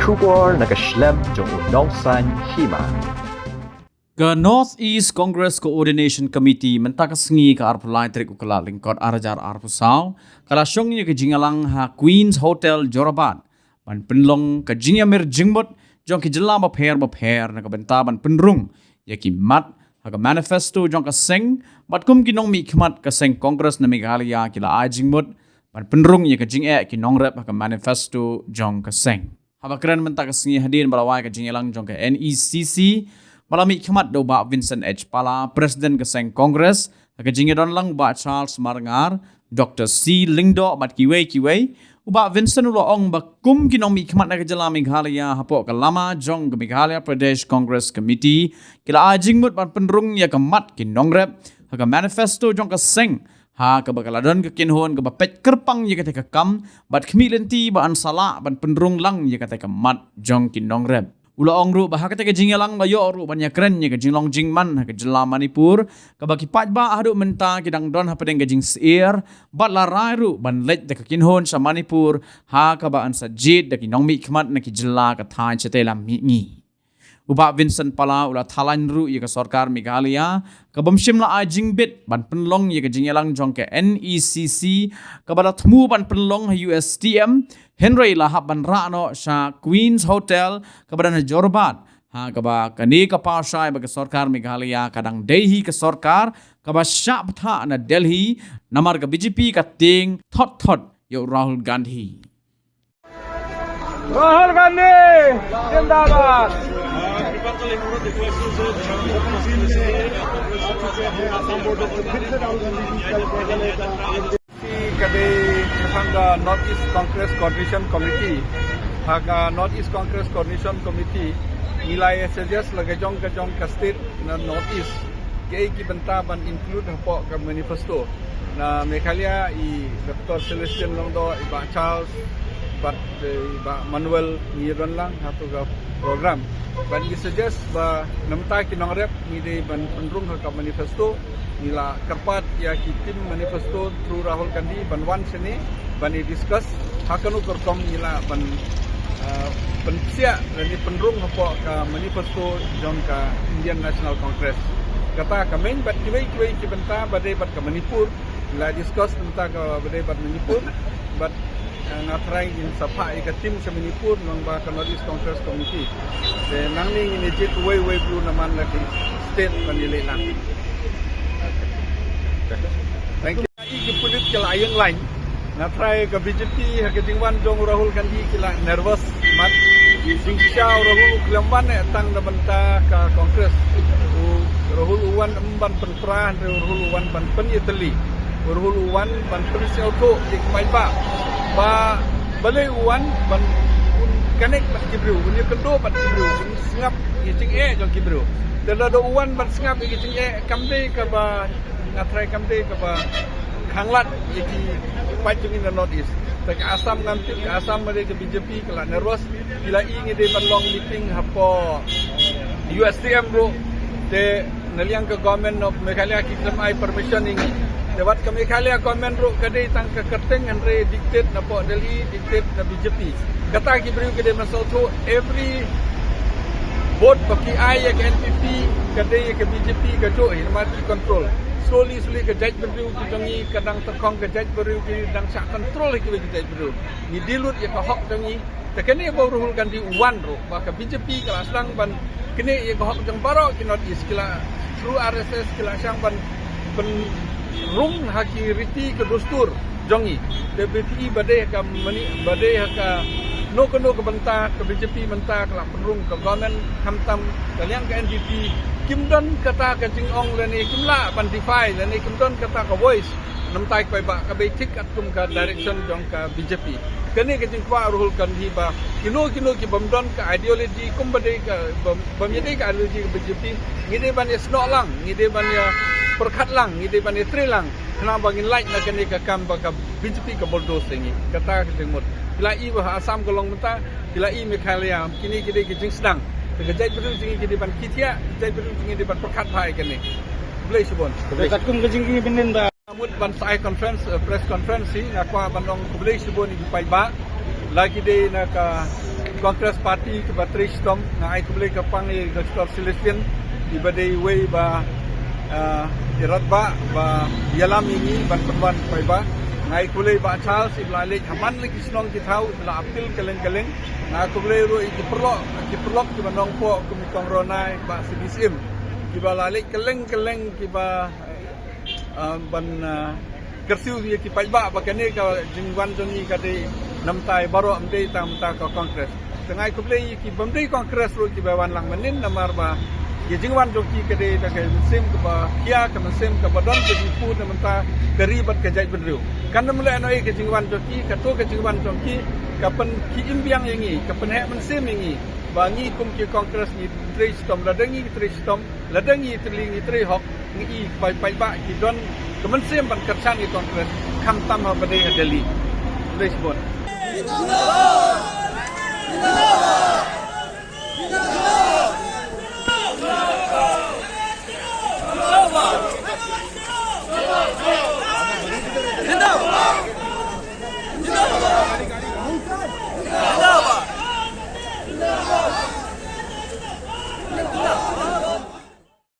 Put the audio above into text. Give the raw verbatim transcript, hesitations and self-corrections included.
Khubor na ka shlem jong u Nongsaiñ Hima. Ka North East Congress Coordination Committee mynta ka sngi ka arphew lai tarik u Kyllalyngkot arhajar arphew saw ka la shong ïa ka jingïalang ha Queen's Hotel Jorabat ban pynlong ka jingïamir jingmut jong ki jylla bapher bapher na ka bynta ban pynrung ïa ki mat ha ka manifesto jong ka seng bad kum ki nongmihkhmat ka seng Congress na Meghalaya ki la ai jingmut ban pynrung ïa ka jingeh ki nongrep ha ka manifesto jong ka seng. Haba kren mynta ka sngi hadien ba la wai ka jingïalang jong ka NECC ba la mihkhmat da u Bah Vincent H Pala, President ka seng Congress, ha ka jingïadon lang u Bah Charles Marngar, Dr C Lyngdoh bad kiwei kiwei, u Bah Vincent u la ong ba kum ki nongmihkhmat na ka jylla Meghalaya hapoh ka lama jong ka Meghalaya Pradesh Congress Committee ki la ai jingmut ban pynrung ïa ka mat ki nongrep ha ka manifesto jong ka seng, ha kaba ka la don ka kynhun kaba peit kyrpang ïa katei ka kam bad khmih lynti ba yn sa lah ban pynrung lang ïa katei ka mat jong ki nongrep. U la ong ruh ba ha katei ka jingïalang la ïoh ruh ban ïakren ïa ka jinglong jingman ha ka jylla Manipur kaba ki paidbah haduh mynta ki dang don hapdeng ka jingsyier bad la rai ruh ban leit da ka kynhun sha Manipur ha kaba yn sa jied da ki nongmihkhmat na ki jylla ka thaiñ shatei lam mihngi. U Bah Vincent Pala u la thalan ruh ïa ka sorkar Meghalaya ka bym shym la ai jingbit ban pynlong ïa ka jingïalang jong ka NECC kaba la thmu ban pynlong ha U S T M, hynrei la hap ban rah noh sha Queen's Hotel kaba don ha Jorabat, ha kaba kane ka paw shai ba ka sorkar Meghalaya ka dang dei hi ka sorkar kaba shah bthah na Delhi, namar ka BJP ka tieng thot thot ïa u Rahul Gandhi. Rahul Gandhi, zindabad. Ka dei tang ka North East Congress Coordination Committee. Ha ka North East Congress Coordination Committee ngi la ïa suggest la ka jong ka jong ka state na North East, kaei ki bynta ban include hapoh ka manifesto. Na Meghalaya i Doctor Celestine Lyngdoh, i Bah Charles bad, eh, i Bah Manuel ngi don lang ha tu ka program. Bad ngi suggest ba namar ki nongrep ngi dei ban pynrung ha ka manifesto, ngi la kyrpad ïa ki team manifesto through Rahul Gandhi ban wan shane ban ïa discuss ha kano ka rukom ngi lah ban, ah, pynpsiah lane pynrung hapoh ka manifesto jong ka Indian National Congress. Kata ka main bad kiwei kiwei ki bynta ba dei bad ka Manipur, ngi la discuss bynta kaba dei bad Manipur bad, ah, nga trai ngin sa phah ïa ka team sha Manipur nang ba ka North East Congress Committee. Te nangne ngin ïa jied uwei uwei bru na man la ki state ban ïa leh lang. Thank you. Ki pulit ki la ïeng line. Nga trai ka BJP ha ka jingwan jong u Rahul Gandhi ki la nervous mat. Jingshisha u Rahul u khlem wan eh tang na bynta ka Congress. U Rahul u wan ym ban pynpra hynrei u Rahul u wan ban pynïatylli. U Rahul u wan ban pynsngewthuh ïa ki paidbah ba balei u wan ban un connect bad ki briew, un ïakynduh bad ki briew, un sngap ïa ki jingeh jong ki briew. Te lada u wan ban sngap ïa ki jingeh kam dei kaba, nga trai kam dei kaba khanglad ïa ki paid jong ngi na North East. Te ka Assam ngam tip, ka Assam ma dei ka BJP ka la nervous, ki la i ngi dei ban long meeting hapoh U S T M ruh. Te na liang ka Government of Meghalaya ki khlem ai permission ïa ngi. Te wat ka Meghalaya Government ruh ka dei tang ka kyrteng hynrei dictate napoh Delhi, dictate na BJP. Kata ki briew ki dei ban sngewthuh every vote ba ki ai ïa ka NPP ka dei ïa ka BJP ka juh hi namar ki control. Slowly slowly ka jaitbynriew ki jong ngi ka dang tyrkhong, ka jaitbynriew ki dang shah control hi kiwei ki jaitbynriew. Ngi dih lut ïa ka hok jong ngi. Te kane ba u Rahul Gandhi u wan ruh ba ka BJP ka la sdang ban knieh ïa ka hok jong baroh ki North East, ki la through RSS ki la sdang ban pynrung ha ki riti ka dustur jong ngi. Te ba phi i ba dei ha ka mani, ba dei ha kano kano ka bynta ka BJP mynta ka la pynrung ka government, khamtam ka liang ka NPP kim don kata ka jingong lane kim lah ban defy lane kim don kata ka voice. Namar ki paidbah ka bei thik katkum ka direction jong ka BJP. Kane ka jingkwah u Rahul Gandhi ba kino kino ki bym don ka ideology kumba dei ka bym, bym ïadei ka ideology ka BJP, ngi dei ban ïa snoh lang, ngi dei ban ïa pyrkhat lang, ngi dei ban ïa trei lang. Khnang ba ngin lait na kane ka kam ba ka BJP ka bulldoze ïa ngi. Kata ka jingmut. Ki la i ba ha Assam ka long mynta, ki la i Meghalaya, kine ki dei ki jingsdang. Te ka jaitbynriew jong ngi ki dei ban kithiah, ka jaitbynriew jong ngi dei ban pyrkhat bha ïa kane. Khublei shibun. Khublei. Katkum ka jingkyrmen ba mut ban sa ai conference, eh, press conference hi, nga kwah ban ong khublei shibun ïa ki paidbah. La ki dei na ka Congress Party kiba trei shitom, nga ai khublei kyrpang ïa i Doctor Celestine, iba dei iwei ba, ah, ïaroh ba, ba ïalam ïa ngi ban pynwan paidbah. Nga ai khublei Bah Charles iba la leit ha man la ki shnong ki thaw, iba la appeal kylleng kylleng. Nga ai khublei ruh ïa ki paralok, ki paralok kiba nongpoh kum i Kong Ronai, Bah Sidi Syiem, kiba la leit kylleng kylleng kiba, ah, ban, ah, kyrsiew ïa ki paidbah ba kane ka jingwan jong ngi ka dei namar ïa baroh, ym dei tang namar ka Congress. Te nga ai khublei ïa ki bym dei Congress ruh kiba wan lang mynnin namar ba ka jingwan jong ki ka dei da ka mynsiem kaba khia, ka mynsiem kaba don ka jingpur namar ka ri bad ka jaitbynriew. Kan ym leh noh ïa ka jingwan jong ki, kato ka jingwan jong ki ka pynkhie im biang ïa ngi, ka pynheh mynsiem ïa ngi ba ngi kum ki Congress ngi trei shitom, lada ngi trei shitom, lada ngi trei, ngi trei hok, ngi i paidbah ki don ka mynsiem ban kyrshan ïa Congress, khamtam haba dei ha Delhi. Khublei shibun.